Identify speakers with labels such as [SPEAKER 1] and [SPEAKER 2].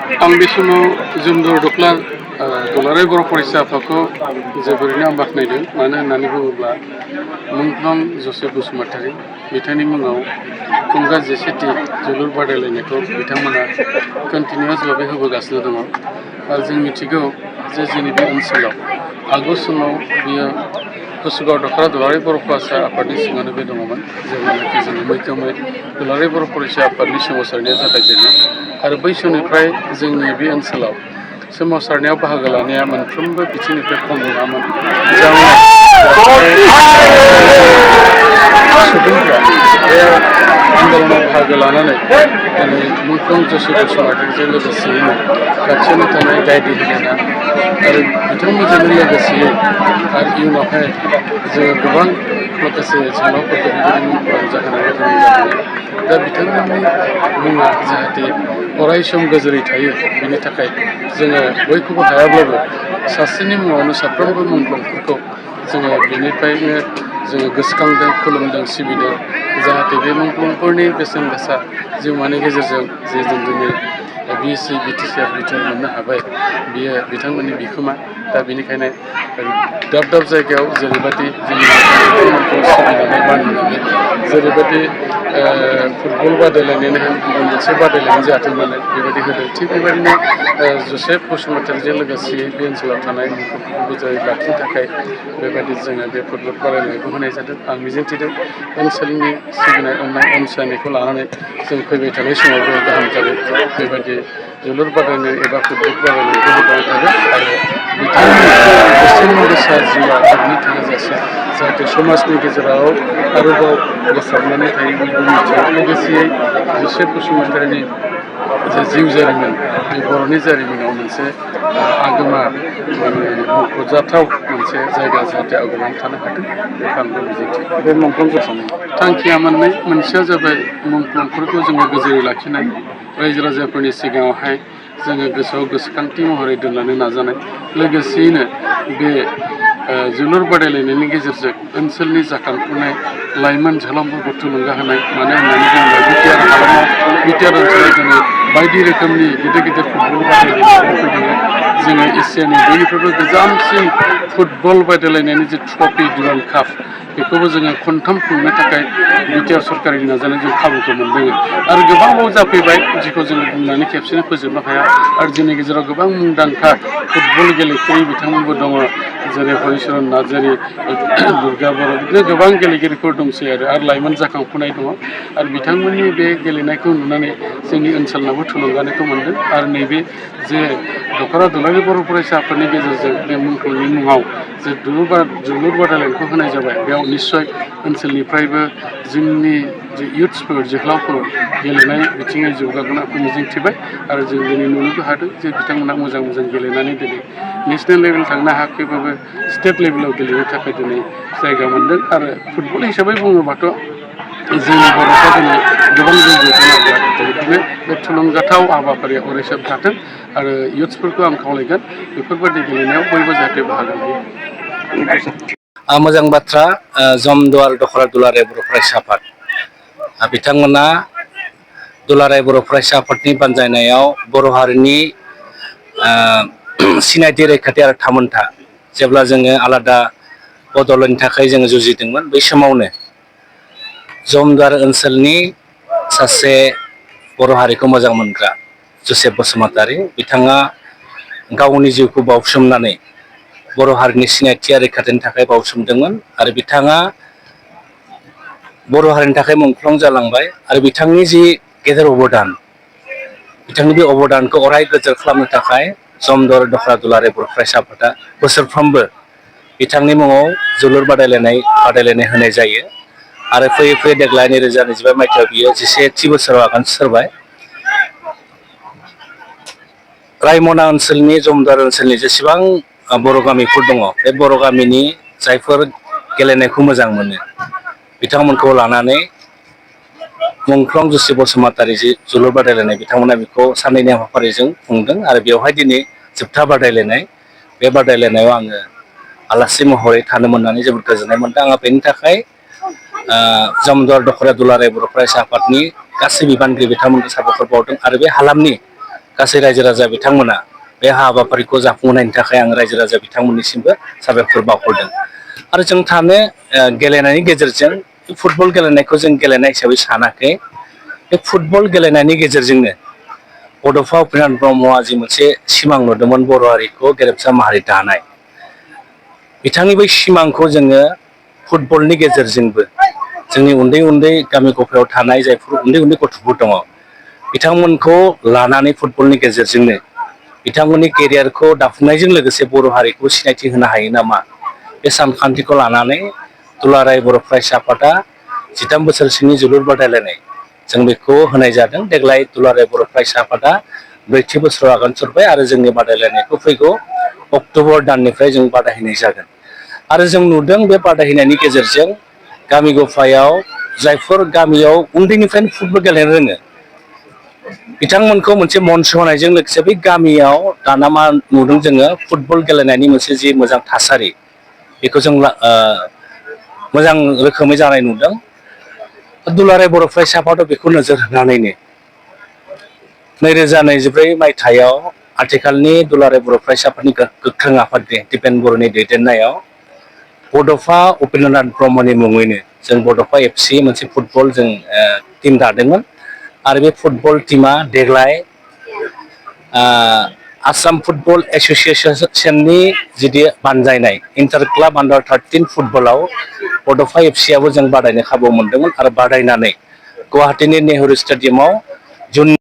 [SPEAKER 1] आं बे समाव जोमदुर दख्ला दुलाराय बर' फरायसा आफादखौ जोबोरैनो आं बाख्नायदों। मानो होननानै बुङोब्ला मुंख्लं जसेफ बसुमतारी बिथांनि मुङाव थुंगा जेसेथि जोलुर बादायलायनायखौ बिथांमोना कन्टिनिउस भाबै होबोगासिनो दङ। आरो जों मिथिगौ जे जोंनि बे ओनसोलाव आगोल समाव बियो कुसुगाव दखरा दुलाराय बर' फरायसा आफादनि सिङावनो बे दङमोन। जेब्लानाखि जोङो मैखोमै दुलाराय बर' फरायसा आफादनि सोमावसारनाया जागायजेनो आरो बै समनिफ्राय जोंनि बे ओनसोलाव सोमावसारनायाव बाहागो लानाया मोनफ्रोमबो बिथिंनिफ्राय खम नङामोन। जाउनाव सुबुंफ्रा बे आन्दलनाव बाहागो लानानै दिनै मुंख्लं जसेफ बसुमतारीजों लोगोसेयैनो खाथियावनो थानाय गायदे हेलेना आरो बिथांमोनजोंनो लोगोसेयै आरो इयुनावहाय जोङो गोबां माखासे जोहोलावफोरखौ बेबायदि मुंफोराव जाहोनानै दोननाय जादों। दा बिथांमोननि मुङा जाहाथे अराय सम गोजोरै थायो, बिनि थाखाय जोङो बयखौबो हायाब्लाबो सासेनि मुङावनो साफ्रोमबो मुंख्लंफोरखौ जोङो बेनिफ्रायनो जोङो गोसोखांदों, खुलुमदों, सिबिदों। जाहाथे बे मुंख्लंफोरनि बेसेन गोसा जिउमानि गेजेरजों जे जों दिनै BC BTCR बिथोन मोननो हाबाय, बियो बिथांमोननि बिखोमा। दा बेनिखायनो दाब दाब जायगायाव जेरैबायदि जोंनि बिथांमोनखौ सिबिनानै मान होनानै जेरैबायदि फुटबल बादायलायनायानो होन गुबुन मोनसे बादायलायनाय जाथों मानो बेबायदि होदों, थिग बेबायदिनो जसेफ बसुमतारीजों लोगोसे बे ओनसोलाव थानाय मुंख्लंफोरखौ गोजोरै लाखिनो थाखाय बेबायदि जोङो बे फुटबल बादायलायनायखौ होनाय जादों। आं मिजिंथिदों ओनसोलनि सिबिनाय अननाय अनसायनायखौ लानानै जों फैबाय थानाय समावबो गाहाम जागोन। बेबायदि जोलुर बादायनाय एबा फुटबल बादायनायखौ होबाय थागोन आरो बिथांनि बेसेन गोसा जिउआ जोबनो थाङाजासे जाहाथे समाजनि गेजेराव आरोबाव गोसारनानै थायो बेखौ मिथियो। लोगोसेयै जसेफ बसुमतारीनि जे जिउ जारिमिन, बे बर'नि जारिमिनाव मोनसे आगोमा मख'जाथाव मोनसे जायगा जाहाथे आवग्रिनानै थानो हाथों, बेखौ आंबो मिजिंथियो।
[SPEAKER 2] बे मुंख्लं जसेफ
[SPEAKER 1] थांखिया मोननै, मोनसेया जाबाय मुंख्लंफोरखौ जोङो गोजोरै लाखिनाय, रायजो राजाफोरनि सिगाङावहाय जोङो गोसोआव गोसोखांथि महरै दोनलांनो नाजानाय। लोगोसेयैनो बे जोलुर बादायलायनायनि गेजेरजों ओनसोलनि जाखांफुनाय लाइमोन जोहोलावफोरखौ थुलुंगा होनाय। मानो होननानै बुङोब्ला बिटिआर हालामाव बिटिआर ओनसोलाव दिनै बायदि रोखोमनि गिदिर गिदिर फुटबल बादायलायनायफोर फैदों। जोङो एसियानि बयनिख्रुइबो गोजामसिन फुटबल बादायलायनायनि जे ट्रफि दुरान्ड काप, बेखौबो जोङो खनथाम खुंनो थाखाय बिटिआर सरकारनि नाजानायजों खाबुखौ मोनदों। आरो गोबाङाव जाफैबाय, जेखौ जोङो बुंनानै खेबसेनो फोजोबनो हाया। आरो जोंनि गेजेराव गोबां मुंदांखा फुटबल गेलेगिरि बिथांमोनबो दङ, जेरै हलिचरन नार्जारी, दुर्गा बर', बिदिनो गोबां गेलेगिरिफोर दंसै आरो लाइमोन जाखांफुनाय दङ। आरो बिथांमोननि बे गेलेनायखौ नुनानै जोंनि ओनसोलनाबो थुलुंगानायखौ मोनदों। आरो नैबे जे दख'रा दुलाराय बर' फरायसा आफादनि गेजेरजों बे मुंख्लंनि मुङाव जे जोलुर बादायलायनायखौ होनाय जाबाय, बेयाव निस्सय ओनसोलनिफ्रायबो जोंनि जे इयुथ्सफोर, जोहोलावफोर गेलेनाय बिथिङै जौगागोन आंखौ मिजिंथिबाय। आरो जों दिनै नुनोबो हादों जे बिथांमोना मोजां मोजां गेलेनानै दिनै नेसनेल लेभेल थांनो हायाखैबाबो स्टेट लेभेलाव गेलेनो थाखाय दिनै जायगा मोनदों। आरो फुटबल हिसाबै बुङोबाथ' जोंनि बर'फ्रा दिनै गोबां जौगानो हादों। बेनिखायनो बे थुलुंगाथाव हाबाफारिया अरायसम थाथों आरो इयुथ्सफोरखौ आं खावलायगोन बेफोरबायदि गेलेनायाव बयबो जाहाथे बाहागो लायो।
[SPEAKER 3] मोजां बाथ्रा। जमदुवार दखरा दुलाराय बर' फरायसा आफाद बिथांमोना दुलाराय बर' फरायसा आफादनि बानजायनायाव बर' हारिनि सिनायथि, रैखाथि आरो थामोनथा जेब्ला जोङो आलादा बदलनि थाखाय जोङो जुजिदोंमोन, बै समावनो जमदुवार ओनसोलनि सासे बर' हारिखौ मोजां मोनग्रा जसेफ बसुमतारी बिथाङा गावनि जिउखौ बावसोमनानै बर' हारिनि सिनायथि आरो रैखाथिनि थाखाय बावसोमदोंमोन। आरो बिथाङा बर' हारिनि थाखाय मुंख्लं जालांबाय। आरो बिथांनि जि गेदेर अबदान, बिथांनि बे अबदानखौ अराय गोजोर खालामनो थाखाय जमदुवार दखरा दुलाराय बर' फरायसा आफादा बोसोरफ्रोमबो बिथांनि मुङाव जोलुर बादायलायनाय होनाय जायो। आरो फैयै फैयै देग्लाय 2025 मायथाइयाव बियो 11थि बोसोराव आगान सुरबाय। रायमना ओनसोलनि, जमदुवार ओनसोलनि जेसेबां बर' गामिफोर दङ, बे बर' गामिनि जायफोर गेलेनायखौ मोजां मोनो बिथांमोनखौ लानानै मुंख्लं जसेफ बसुमतारी जि जोलुर बादायलायनाय, बिथांमोना बेखौ साननैनि हाबाफारिजों खुंदों। आरो बेवहाय दिनै जोबथा बादायलायनाय, बे बादायलायनायाव आङो आलासि महरै थानो मोननानै जोबोद गोजोननाय मोनदों। आङो बेनि थाखाय जमदुवार दखरा दुलाराय बर' फरायसा आफादनि गासै बिबानगिरि बिथांमोनखौ साबायखर बावदों। आरो बे हालामनि गासै रायजो राजा बिथांमोना बे हाबाफारिखौ जाफुंहोनायनि थाखाय आं रायजो राजा बिथांमोननिसिमबो साबायखर बावहरदों। आरो जों गेलेनायनि गेजेरजों फुटबल गेलेनायखौ जों गेलेनाय हिसाबै सानाखै। बे फुटबल गेलेनायनि गेजेरजोंनो बड'फा उपेन्द्रनाथ ब्रह्मआ जि मोनसे सिमां नुदोंमोन बर' हारिखौ गेरेमसा माहारि दानाय, बिथांनि बै सिमांखौ जोङो फुटबलनि गेजेरजोंबो जोंनि उन्दै उन्दै गामि गफायाव थानाय जायफोर उन्दै उन्दै गथ'फोर दङ बिथांमोनखौ लानानै फुटबलनि गेजेरजोंनो बिथांमोननि केरियारखौ दाफुंनायजों लोगोसे बर' हारिखौ सिनायथि होनो हायो नामा, बे सानखान्थिखौ लानानै दुलाराय बर' फरायसा आफादा 13 बोसोरसिमनि जोलुर बादायलायनाय जों बेखौ होनाय जादों। देग्लाय दुलाराय बर' फरायसा आफादा 4थि बोसोराव आगान सुरबाय आरो जोंनि बादायलायनायखौ फैगौ अक्ट'बर दाननिफ्राय जों बादायहैनाय जागोन। आरो जों नुदों बे बादायहैनायनि गेजेरजों गामि गफायाव जायफोर गामियाव उन्दैनिफ्रायनो फुटबल गेलेनो रोङो बिथांमोनखौ मोनसे मन्च होनायजों लोगोसे बै गामियाव दाना मा नुदों जोङो फुटबल गेलेनायनि मोनसे जि मोजां थासारि बेखौ जों मोजां रोखोमै जानाय नुदों। दुलाराय बर' फरायसा आफादा बेखौ नोजोर होनानैनो 2024 मायथाइयाव आथिखालनि दुलाराय बर' फरायसा आफादनि गोख्रों आफादगिरि दिपेन बर'नि दैदेननायाव बड'फा उपेन्द्रनाथ ब्रह्मनि मुङैनो जों बड'फा FC मोनसे फुटबल जों टिम दादोंमोन। आरो बे फुटबल टिमा देग्लाय आसाम फुटबल एस'सियेसननि जिदि बानजायनाय इन्टार क्लाब आन्डार 13 फुटबलाव बड'फा FC आबो जों बादायनो खाबु मोनदोंमोन आरो बादायनानै गुवाहाटीनि नेहरू स्टेडियामाव जुन